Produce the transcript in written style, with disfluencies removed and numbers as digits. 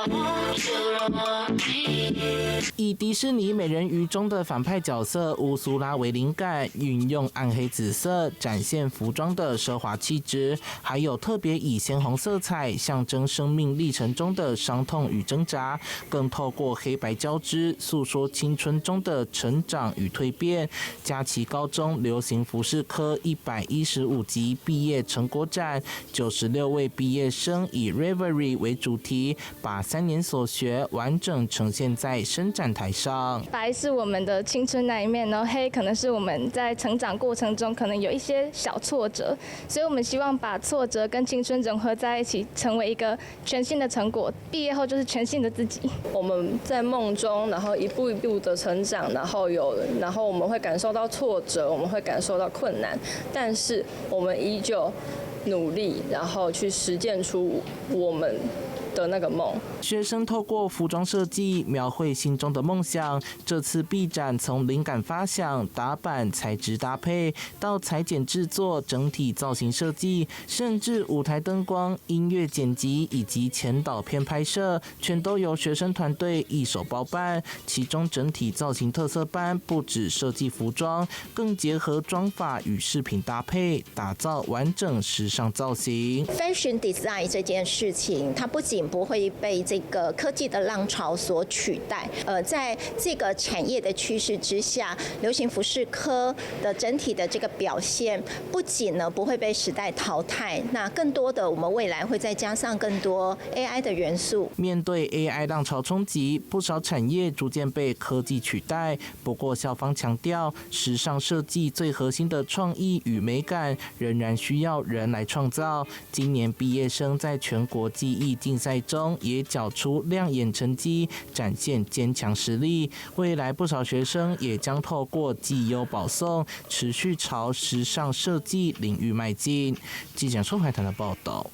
Want you to want me. 以迪士尼美人魚中的反派角色烏蘇拉為靈感，運用暗黑紫色展現服裝的奢華氣質，還有特別以鮮紅色彩象徵生命歷程中的傷痛與掙扎，更透過黑白交織訴說青春中的成長與蛻變。嘉琪高中流行服飾科115級畢業成果展，96位畢業生以 Reverie 為主題，把3年所學完整呈現在伸展台上。白是我們的青春那一面，然後黑可能是我們在成長過程中可能有一些小挫折，所以我們希望把挫折跟青春融合在一起，成為一個全新的成果。畢業後就是全新的自己。我們在夢中，然後一步一步的成長，然後我們會感受到挫折，我們會感受到困難，但是我們依舊努力，然後去實踐出我們的那個夢。學生透過服裝設計描繪心中的夢想。這次畢展從靈感發想、打版、材質搭配，到裁剪製作、整體造型設計，甚至舞台燈光、音樂剪輯以及前導片拍攝，全都由學生團隊一手包辦。其中整體造型特色班不只設計服裝，更結合妝髮與飾品搭配，打造完整時尚造型。 Fashion design 這件事情，它不僅不會被這個科技的浪潮所取代，在這個產業的趨勢之下，流行服飾科的整體的這個表現，不僅呢不會被時代淘汰，那更多的我們未來會再加上更多 AI 的元素。面對 AI 浪潮衝擊，不少產業逐漸被科技取代。不過校方強調，時尚設計最核心的創意與美感，仍然需要人來創造。今年畢業生在全國技藝競賽中也繳出亮眼成績，展現堅強實力。未來不少學生也將透過績優保送，持續朝時尚設計領域邁進。記者蘇懷談的報道。